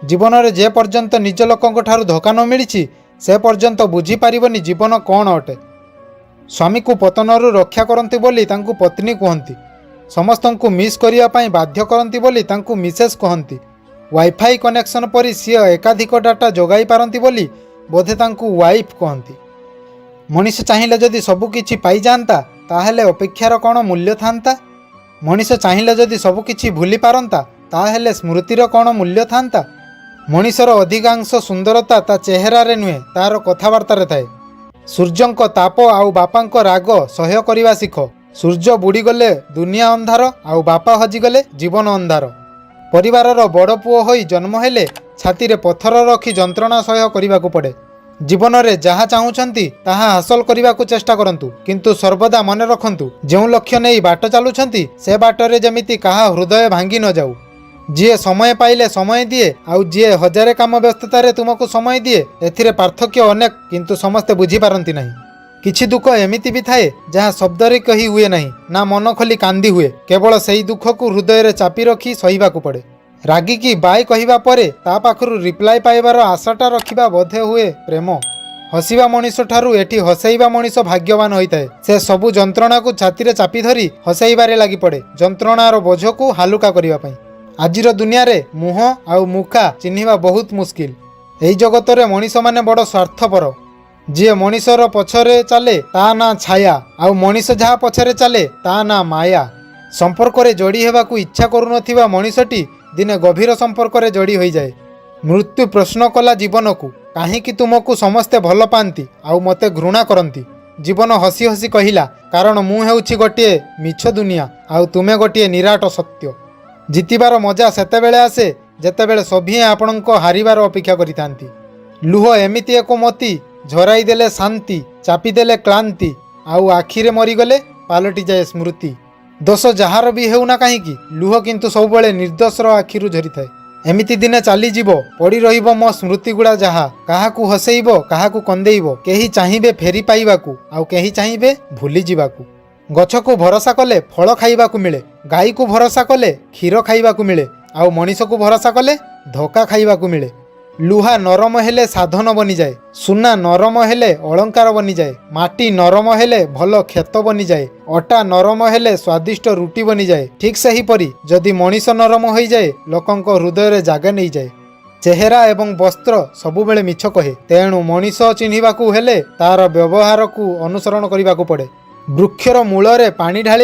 ଜୀବନରେ ଯେ ପର୍ଯ୍ୟନ୍ତ ନିଜ ଲୋକଙ୍କ ଠାରୁ ଧୋକା ନ ମିଳିଛି, ସେ ପର୍ଯ୍ୟନ୍ତ ବୁଝିପାରିବନି ଜୀବନ କ'ଣ ଅଟେ। ସ୍ୱାମୀକୁ ପତନରୁ ରକ୍ଷା କରନ୍ତି ବୋଲି ତାଙ୍କୁ ପତ୍ନୀ କୁହନ୍ତି। ସମସ୍ତଙ୍କୁ ମିସ୍ କରିବା ପାଇଁ ବାଧ୍ୟ କରନ୍ତି ବୋଲି ତାଙ୍କୁ ମିସେସ୍ କହନ୍ତି। ୱାଇଫାଇ କନେକ୍ସନ୍ ପରି ସିଏ ଏକାଧିକ ଡାଟା ଯୋଗାଇ ପାରନ୍ତି ବୋଲି ବୋଧେ ତାଙ୍କୁ ୱାଇଫ୍ କହନ୍ତି। ମଣିଷ ଚାହିଁଲେ ଯଦି ସବୁ କିଛି ପାଇଯାଆନ୍ତା, ତାହେଲେ ଅପେକ୍ଷାର କ'ଣ ମୂଲ୍ୟ ଥାନ୍ତା? ମଣିଷ ଚାହିଁଲେ ଯଦି ସବୁ କିଛି ଭୁଲି ପାରନ୍ତା, ତାହେଲେ ସ୍ମୃତିର କ'ଣ ମୂଲ୍ୟ ଥାନ୍ତା? ମଣିଷର ଅଧିକାଂଶ ସୁନ୍ଦରତା ତା ଚେହେରାରେ ନୁହେଁ, ତାର କଥାବାର୍ତ୍ତାରେ ଥାଏ। ସୂର୍ଯ୍ୟଙ୍କ ତାପ ଆଉ ବାପାଙ୍କ ରାଗ ସହ୍ୟ କରିବା ଶିଖ। ସୂର୍ଯ୍ୟ ବୁଡ଼ିଗଲେ ଦୁନିଆ ଅନ୍ଧାର, ଆଉ ବାପା ହଜିଗଲେ ଜୀବନ ଅନ୍ଧାର। ପରିବାରର ବଡ଼ ପୁଅ ହୋଇ ଜନ୍ମ ହେଲେ ଛାତିରେ ପଥର ରଖି ଯନ୍ତ୍ରଣା ସହ୍ୟ କରିବାକୁ ପଡ଼େ। ଜୀବନରେ ଯାହା ଚାହୁଁଛନ୍ତି, ତାହା ହାସଲ କରିବାକୁ ଚେଷ୍ଟା କରନ୍ତୁ, କିନ୍ତୁ ସର୍ବଦା ମନେ ରଖନ୍ତୁ, ଯେଉଁ ଲକ୍ଷ୍ୟ ନେଇ ବାଟ ଚାଲୁଛନ୍ତି, ସେ ବାଟରେ ଯେମିତି କାହା ହୃଦୟ ଭାଙ୍ଗି ନ ଯାଉ। ଯିଏ ସମୟ ପାଇଲେ ସମୟ ଦିଏ ଆଉ ଯିଏ ହଜାରେ କାମ ବ୍ୟସ୍ତତାରେ ତୁମକୁ ସମୟ ଦିଏ, ଏଥିରେ ପାର୍ଥକ୍ୟ ଅନେକ, କିନ୍ତୁ ସମସ୍ତେ ବୁଝିପାରନ୍ତି ନାହିଁ। କିଛି ଦୁଃଖ ଏମିତି ବି ଥାଏ, ଯାହା ଶବ୍ଦରେ କହି ହୁଏ ନାହିଁ, ନା ମନ ଖୋଲି କାନ୍ଦି ହୁଏ। କେବଳ ସେଇ ଦୁଃଖକୁ ହୃଦୟରେ ଚାପି ରଖି ସହିବାକୁ ପଡ଼େ। ରାଗିକି ବାଇ କହିବା ପରେ ତା ପାଖରୁ ରିପ୍ଲାଏ ପାଇବାର ଆଶାଟା ରଖିବା ବୋଧେ ହୁଏ ପ୍ରେମ। ହସିବା ମଣିଷ ଠାରୁ ଏଠି ହସେଇବା ମଣିଷ ଭାଗ୍ୟବାନ ହୋଇଥାଏ। ସେ ସବୁ ଯନ୍ତ୍ରଣାକୁ ଛାତିରେ ଚାପି ଧରି ହସେଇବାରେ ଲାଗିପଡ଼େ, ଯନ୍ତ୍ରଣାର ବୋଝକୁ ହାଲୁକା କରିବା ପାଇଁ। ଆଜିର ଦୁନିଆରେ ମୁହଁ ଆଉ ମୁଖା ଚିହ୍ନିବା ବହୁତ ମୁସ୍କିଲ। ଏହି ଜଗତରେ ମଣିଷମାନେ ବଡ଼ ସ୍ୱାର୍ଥପର। ଯିଏ ମଣିଷର ପଛରେ ଚାଲେ, ତା ନାଁ ଛାୟା, ଆଉ ମଣିଷ ଯାହା ପଛରେ ଚାଲେ, ତା ନାଁ ମାୟା। ସମ୍ପର୍କରେ ଯୋଡ଼ି ହେବାକୁ ଇଚ୍ଛା କରୁନଥିବା ମଣିଷଟି ଦିନେ ଗଭୀର ସମ୍ପର୍କରେ ଯୋଡ଼ି ହୋଇଯାଏ। ମୃତ୍ୟୁ ପ୍ରଶ୍ନ କଲା ଜୀବନକୁ, "କାହିଁକି ତୁମକୁ ସମସ୍ତେ ଭଲ ପାଆନ୍ତି ଆଉ ମୋତେ ଘୃଣା କରନ୍ତି?" ଜୀବନ ହସି ହସି କହିଲା, "କାରଣ ମୁଁ ହେଉଛି ଗୋଟିଏ ମିଛ ଦୁନିଆ ଆଉ ତୁମେ ଗୋଟିଏ ନିରାଟ ସତ୍ୟ।" ଜିତିବାର ମଜା ସେତେବେଳେ ଆସେ, ଯେତେବେଳେ ସଭିଏଁ ଆପଣଙ୍କ ହାରିବାର ଅପେକ୍ଷା କରିଥାନ୍ତି। ଲୁହ ଏମିତି ଏକ ମୋତି, ଝରାଇ ଦେଲେ ଶାନ୍ତି, ଚାପିଦେଲେ କ୍ଳାନ୍ତି, ଆଉ ଆଖିରେ ମରିଗଲେ ପାଲଟିଯାଏ ସ୍ମୃତି। ଦୋଷ ଯାହାର ବି ହେଉନା କାହିଁକି, ଲୁହ କିନ୍ତୁ ସବୁବେଳେ ନିର୍ଦ୍ଦୋଷର ଆଖିରୁ ଝରିଥାଏ। ଏମିତି ଦିନେ ଚାଲିଯିବ, ପଡ଼ି ରହିବ ମୋ ସ୍ମୃତିଗୁଡ଼ା ଯାହା। କାହାକୁ ହସେଇବ, କାହାକୁ କନ୍ଦେଇବ। କେହି ଚାହିଁବେ ଫେରି ପାଇବାକୁ, ଆଉ କେହି ଚାହିଁବେ ଭୁଲିଯିବାକୁ। ଗଛକୁ ଭରସା କଲେ ଫଳ ଖାଇବାକୁ ମିଳେ, ଗାଈକୁ ଭରସା କଲେ କ୍ଷୀର ଖାଇବାକୁ ମିଳେ, ଆଉ ମଣିଷକୁ ଭରସା କଲେ ଧୋକା ଖାଇବାକୁ ମିଳେ। ଲୁହା ନରମ ହେଲେ ସାଧନ ବନିଯାଏ, ସୁନା ନରମ ହେଲେ ଅଳଙ୍କାର ବନିଯାଏ, ମାଟି ନରମ ହେଲେ ଭଲ କ୍ଷେତ ବନିଯାଏ, ଅଟା ନରମ ହେଲେ ସ୍ୱାଦିଷ୍ଟ ରୁଟି ବନିଯାଏ। ଠିକ୍ ସେହିପରି ଯଦି ମଣିଷ ନରମ ହୋଇଯାଏ, ଲୋକଙ୍କ ହୃଦୟରେ ଜାଗା ନେଇଯାଏ। ଚେହେରା ଏବଂ ବସ୍ତ୍ର ସବୁବେଳେ ମିଛ କହେ, ତେଣୁ ମଣିଷ ଚିହ୍ନିବାକୁ ହେଲେ ତାର ବ୍ୟବହାରକୁ ଅନୁସରଣ କରିବାକୁ ପଡ଼େ। ବୃକ୍ଷର ମୂଳରେ ପାଣି ଢାଳି